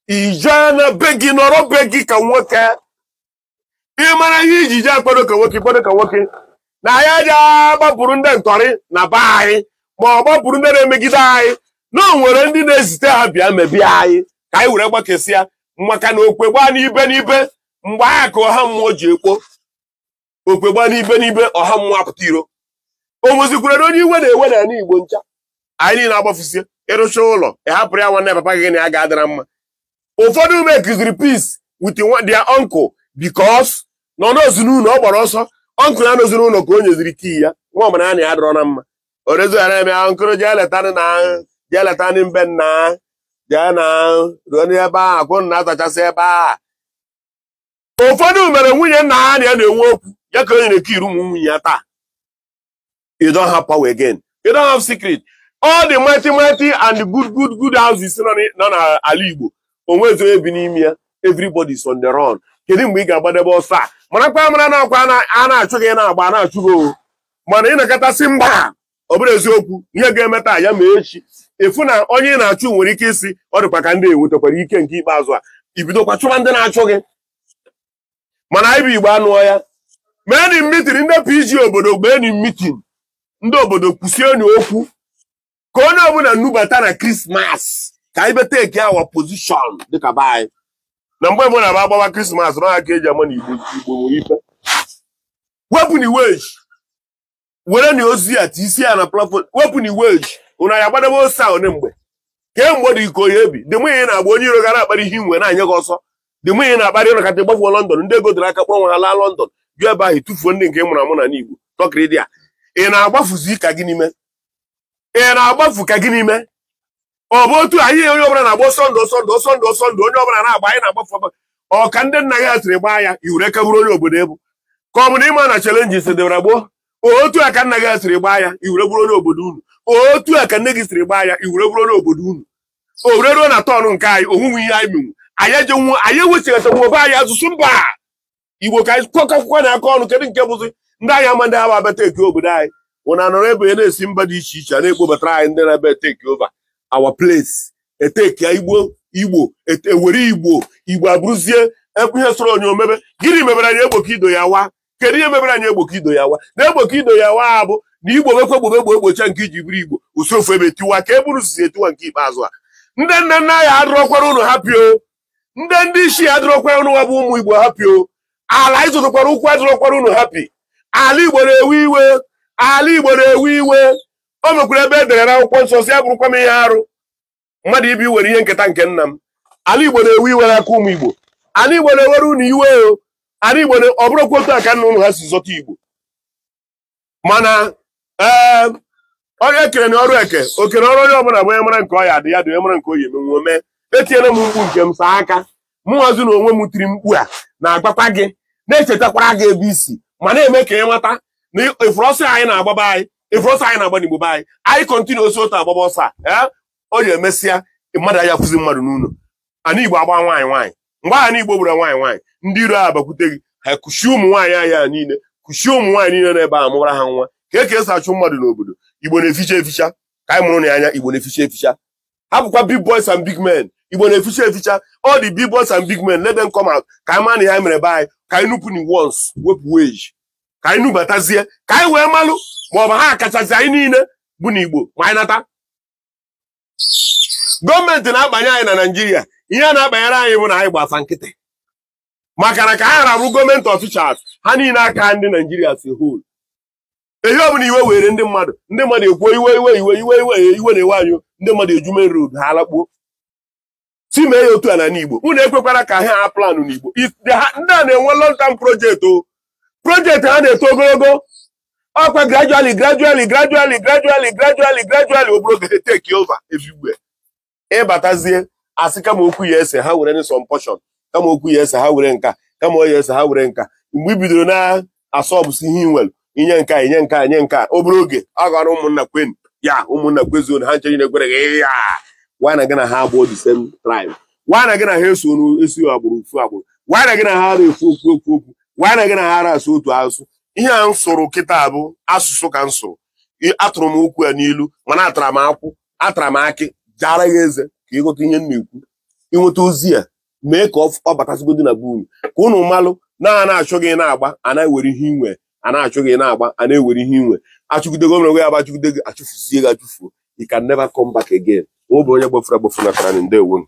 Ijee na be gị, nọrọ be gị ka nwoke. Ị mara ihe iji jee akwado ka nwoke, kwado ka nwoke na ya ja gbapụrụ ndị ntọrị na be anyị, ma ọ gbapụrụ ndị na-emegide anyị, na o nwere ndị na-ezite ha bịa mebie anyị ka anyị were gbakesịa, maka na okwe gbaa n'ibe n'ibe mgbe agha ka ọha mmụọ ji ekpo okwe gbaa n'ibe n'ibe, ọha mmụọ apụta iro. O nwezikwara na onye iwe na-ewe n'ala Igbo ncha, anyị niile agbafusie. Ịrụcha ụlọ, ị hapụrụ ya nwanne papa gị na ya ga-adịra mma. Ụfọdụ ume kụziri peace with their uncle because nọ n'ozu n'ụlọ, ọ gbara ọsọ. Uncle ya nọzi n'ụlọ ka o nyeziri kii ya, nwa ọbụla ya na ya dọrọ na mma. Orezo ya na-eme uncle, jee letanị na jee letanị mbe nna, jee na ruo n'ebe a kwụ na azachasị ebe a. Ụfọdụ mere nwunye nna ha na ya na-enwe okwu ya ka o nyere kii ụmụ nwunye ya. Taa you don't have power again, you don't have secret. All the mighty mighty and the good good good houses nọ n'ala Igbo, onwezi onye bi n'ime ya. Everybody is on the run. Kedu mgbe ị ga-agbadebe ọsọ a? Marakwa mara na akwa a na-achụ gị, na-agba a na-achụ gị o, mana ị na-akatasị mba. Ọ bụrụ eziokwu, ihe ga-eme taa ya ma echi, ịfụ na onye ị na-achụ nwere ike isi ọ dịkwa ka ndị ewetakwara ike nke ikpeazụ a, ibidokwa chụba ndị na-achụ gị. Mana anyị bụ Igbo anụọ ya. Meeni meeting ndị PG obodo, meeni meeting ndị obodo, kwụsienụ okwu ka onye ọbụla nubata na Christmas, ka anyị be take our position dịka be anyị. Na mgbe mbụ na-aba agbawa Christmas na ka eji ama na Igbo, Igbo nwere ife. Wepụ na wage were na ozi ya isi ya na platform. Wepụ na wage ụna ya gbadebe ose a one mgbe kemgbe dị ka onye ebi dị mụ. Ihe na-agba onye iro gara akpara ihe nwe na-anye gị ọsọ dị mụ. Ihe na-akparị ụlọ kacha gbafuo London, ndị ego dịrị aka kpọrọ nwa ha laa London jụ ebe ahụ, tụfuo ndị nke mụrụ amụ na Igbo tọkịrị dị a. Ị na-agbafuzi ka gịnị mee? Ị na-agbafu ka gịnị mee? Ọ bụ otu anyị, onye ọbụla na-agba ọsọ ndụ, ọsọ ndụ, ọsọ ndụ, ọsọ ndụ, onye ọbụla na-agba, anyị na-agbafu. Ọ ka ndị nna gị ha siri gbaa ya, iwere ka bụrụ onye obodo ebu, ka ọ bụ na ịma na challenges dịbara gboo. Otu a ka nna gị ha siri gbaa ya, iwere bụrụ onye obodo unu. Otu a ka nne gị siri gbaa ya, iwere bụrụ onye obodo unu. O were ruo na turn nke anyị, onwunwe ihe anyị menwu, anyị ejenwu, anyị ewechighata nwe be anyị asụsụ mba Igbo ka anyị kọkọ akwụkwọ na aka ọnụ. Kedu nke bụzi ndị anyị ama ndị agba abịa take obodo anyị? Ụna nọrọ ebe na-esi mba dị iche iche a na-ekpobatara anyị ndị na-abịa take over our place, eteki ya Igbo, Igbo ewere Igbo, Igbo abụrụzie ebe ihe sọrọ onye omebe. Gịnị mebere anyị egbo ka ido ya wa? Kedu ihe mebere anyị egbo ka ido ya wa? Na egbo ka ido ya wa bụ na Igbo mekwe gbobe egbo egbocha nke iji bụrụ Igbo usofu ebe tiwa ka e buru sisi etiwa nke ikpeazụ a. Ndị nne nna ya adịrọkwara unu happy o, ndị isi ya adịrọkwara unu bụ ụmụ Igbo happy o. Ala ịzụtụkwara ụkwụ adịrọkwara unu happy. Ala Igbo na-ewe iwe, ala Igbo na-ewe iwe. O mekwara ebe e dere n'akwụkwọ nsọ si abụrụkwa m ihe arụ mmadụ ibi were ihe nketa nke nna m. Ala Igbo na-ewe iwe n'aka ụmụ Igbo. Ala Igbo na-ewere unu iwe o. Ala Igbo, ọ bụrụkwa otu a ka nna unu ha si zọta Igbo. Mana ee, onye ekere na ọrụ eke okere ọrụ, onye ọbụla bụ onye mara nke ọ ya dị ya dị, onye mara nke o yi emenwe ome. Etinyere m mkpu nke m saa aka mụnwazi na onwe m tiri mkpu a na-agbakwa gị, na-echetakwara gị ebe isi, ma na-eme ka ị mata na ifuru ọsọ anyị na-agbaba anyị, ifuru ọsọ anyị na-agba n'Igbo be anyị. Anyị continue osi otu agbaba ọsọ a, ee, o ji emesịa mmadụ anya kwụzi mmadụ n'ụlọ. Ana Igbo agba nwaanyị nwaanyị mgbe aha Igbo gburu nwaanyị nwaanyị, ndị iro a bakwute gị, ha kuchie ụmụ nwaanyị anyị a niile, kuchie ụmụ nwaanyị niile n'ebe a mụbara ha nwa ka e ka esi achụ mmadụ n'obodo. Igbo na-eficha eficha ka anyị mụrụ na anya. Igbo na-eficha eficha. Hapụkwa big boys and big men. Igbo na-eficha eficha. All the big boys and big men, let them come out ka anyị maa na ihe anyị mere be anyị, ka anyị nupụ ni once wepụ wage, ka anyị nubatazie, ka anyị wee malụ ma ọ bụ ha kachasị anyị niile bụ na Igbo. Ma anyị nata gọọmenti na-akpanye anyị na Naịjirịa, ihe a na-akpanyere anyị bụ na anyị gbafa nkịtị, maka na ka ha rabụ gọọmenti officials ha niile aka ndị Naịjirịa si hol ehi ọbụla iwe were ndị mmadụ, ndị mmadụ ekwuo iwe iwe iwe iwe iwe iwe na-ewe anyị, ndị mmadụ eju main road, ha alakpuo. Si mee ya otu a n'ala Igbo. Unu ekwekwara ka ha ha planụ n'Igbo. Ndị a na-enwe long term project o project ha na-eto ogologo ọkwa, gradually, gradually, gradually, gradually, gradually, gradually, obere oge take over everywhere. Ịbatazie asị kama okwu ya ese ha were some portion, kama okwu ya ese ha were nka, kama ọ ya ese ha were nka. Mgbe i bidoro na-asọbụsi ihe i nwere, inye nka, inye nka, inye nka, obere oge a gara ụmụnna kwen ya, ụmụnna kwezuo ha nche niile kwere gị ya. Why na gị na ha abụọ the same tribe? Why na gị na ha eso esi agbụrụ ofu agbụrụ? Why na gị na ha ara efu okwu okwu okwu? Why na gị na ha ara asụ otu asụsụ? Ihe a m sụrụ kịta bụ asụsụ ka m sụrụ. Atụrụ m okwu ya n'ilu, mana atara m akwụ, atara m akị jara ya eze ka ịghọta ihe m na-ekwu. Inweta ozi a, mee ka ọ batasịgodi na be unu, ka unu malụ na a na-achụ gị na-agba, a na-ewere ihe inwe, a na-achụ gị na-agba, a na-ewere ihe inwe, achụgide gị omere ya bụ achụgide gị, achụfuzie gị achụfuo. You can never come back again. Ọ bụ onye gbafuru agbafu natara. Ndewo.